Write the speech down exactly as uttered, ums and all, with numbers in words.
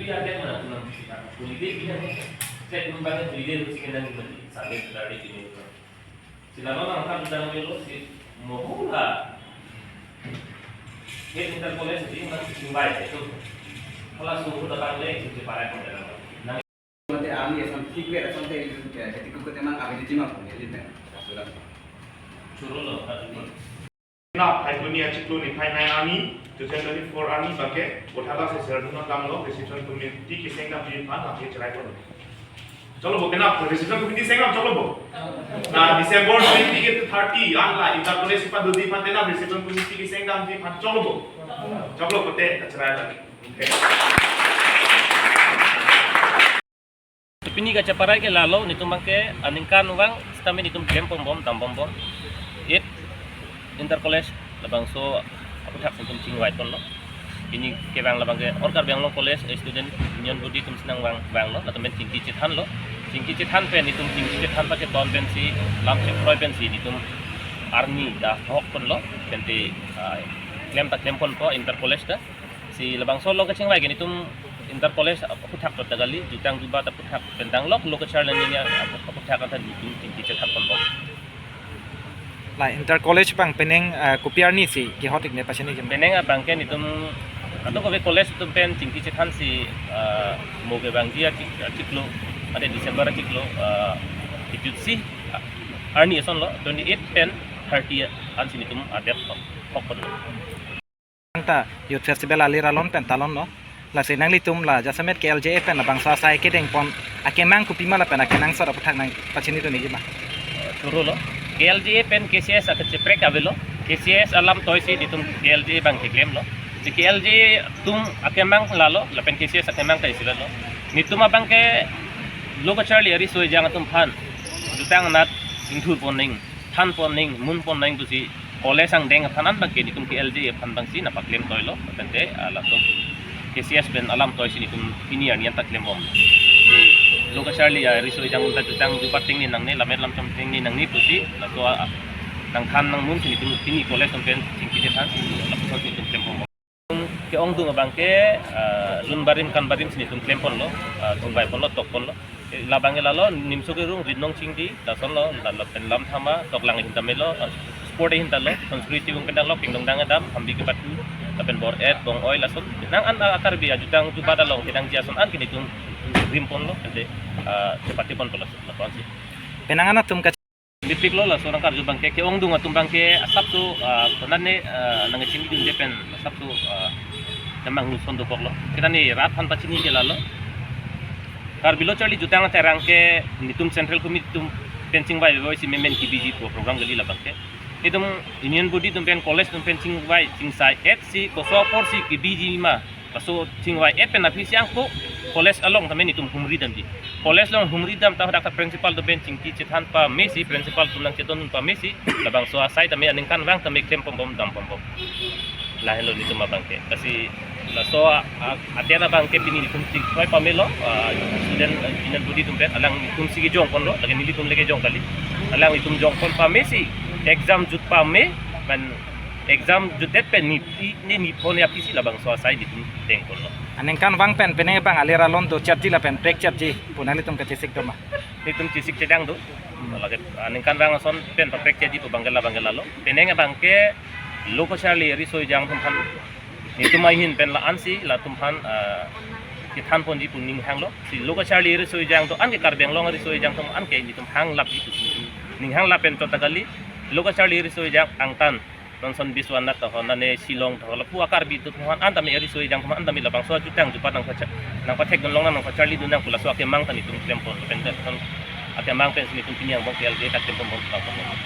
Ada mana pulang kita? Holiday dia. Saya belum bangun holiday, mesti kena di mana? Sambil dari ini. Sila memang akan kita ambil lo si mohon lah. Ini kita boleh sih, masih tinggal itu. Kalau suruh datang lagi, kita pakai pun dalam. Mate arni ason thik ver ason te, eh, jati kuku temang ave di jima pun, ya, di pen. Sudah. Suruh lo, kan. Na, Phaikuni achiklo niphai nine arni, two thousand twenty-four arni bangke, Bothala se Serduna damlo, reception committee keseng damji aphan, lake cherai pon. Cholo bo, kena, reception committee seng dam, cholo bo. Na, December twenty-eight to thirty, an la, inter college padodi aphan, kena, reception committee keseng damji aphan, cholo bo. Cholo bo te, cherai lagi. Pini kacheparai ke lalo, netum bangke aningkanvang sitame netum klem pon bom, dam pon bom. Eight inter college labangso aphuthak netum chingvai ponlo. Pini kevang labangke All Karbi Anglong College Student Union Body atum si nangvang vanglo, latum pen chingki chethanlo. Chingki chethan pen netum chingki chethan paketon pensi lam chekroi pensi netum arni dak hok ponlo. Pente, ah, klem ta klem ponpo inter college ta. Si labangso lo kachingvai ke netum inter college aphuthak ta kali, jutang jubat aphuthak pen danglok lo kacharli arni aphuthak anta netum chingki chethan ponpo. La inter college abang penang, eh, kopi arni si kehot ik ne pachini ke? Penang abangke netum ato kopi college atum pen chingki chethan si, eh, mo kevangji achik-, achiklo, ante December achiklo, eh, kejut si, eh, arni asonlo, twenty-eight pen thirty ansi netum adet hok, hok ponlo. Ta Youth Festival alir alon pen talonlo. Lasi nanglitum la jasemet K L J A pen labangso asai kedeng pon akemang kopima lapen akenangsot aphuthak nang pachini dun ikji ma? Choro lo. K L J A pen K C S akacheprek avelo. K C S alam toisi netum K L J A abang keklemlo. Si K L J A atum akemang lalo, lapen K C S akemang ta isi lalo. Netum abangke lo kacharli ariso ejang atum aphan jutang anat ingthur pon nang, than pon nang, mun pon nang pusi college angdeng aphan an bangke netum K L J A aphan bangsi nangpaklem toilo, tangte, ah, laso K C S pen alam toisi netum pini arni anta klem bom. Si lo kacharli ariso ejang atum ta jutang jubat tengne nangne, lammet lamchom tengne nangne pusi, laso, ah, nangthan nangmun si netum pini college atum pen chingki chethan si, lapuson si netum klem bom. Ke-ongdung abangke, ah, lun barim kan barim si netum klem ponlo, ah, chingvai ponlo, tok ponlo. Eh, labangke lalo, nimso kerung, rit nong chingdi, lasonlo, la-, lapen lam thama, toklang ahin tame lo, ah, sport ahin talo, Sanskriti Vung pen danglo, Pingdong dang adam, Hambi kepatu, lapen bor-et, bong-oi, lason. Nang an, ah, Karbi ajutang jubat along kedangji ason an ke netum rim ponlo, ante, ah, chepate ponpo lason, lapuson si. Penang an atum ka Bipik lo, laso nangkarju abangke, ke-ongdung atum abangke asapso, ah, konatne, ah, nangchingdunde pen asapso, ah, namang nuson dokoklo. Kita ne rat aphan pachini ke lalo. Karbi lo charli jutang aterang ke netum Central Committee atum pen chingvai vevoi si memen kebiji pu program kali labangke. Netum Union Body atum pen, college atum pen chingvai chingsai-et si koso apor si kebiji ma. Laso chingvai-et pen aphi si angko college along tame netum humri damji. College along humri dam ta hadak ta principal atum pen chingki chethan pame si, principal atum nangchedon pame si, labangso asai tame aningkanvang tame klem pon bom, dam pon bom. Lahelo netum abangke. Lasi laso a, a, adet abangke pini netum chingvai pamelo, ah, student, ah, Union Body atum pen, alanglitum si kejong ponlo, lake nelitum le kejong kali. Alanglitum jong pon pame si, exam jut pame, man exam jutdet pen ni, ni, ni phone ya P C labangso asai netum deng ponlo. Aningkanvang pen penang abang alir alon do chatji lapen prek chatji pu nanglitum kachesik do ma? Netum chesik chedang do. Hmm. Lake, ah, aningkanvang ason pen paprek chatji pu abangke labangke lalo. Penang abangke lo kacharli ariso ejang atum aphan netum ahin pen la-an si latum aphan, ah, kethan ponji pu ning hanglo. Si lo kacharli ariso ejang atum an ke Karbi Anglong ariso ejang atum an ke netum hang lapji pu si netum ning hang lapen chot ta kali. Lo kacharli ariso ejang angtan, non son Biswanath tahon, nane Shillong tahon, lapu a-Karbi atum aphan an tame ariso ejang atum aphan an tame labangso ajutang jubat nangpacha-, nangpathekdun longnang, nangpacharlidun nang pu laso akemang ta netum klem pon, pen ta son akemang pen si netum pini angbong K L J A ta klem pon bom, klem pon bom.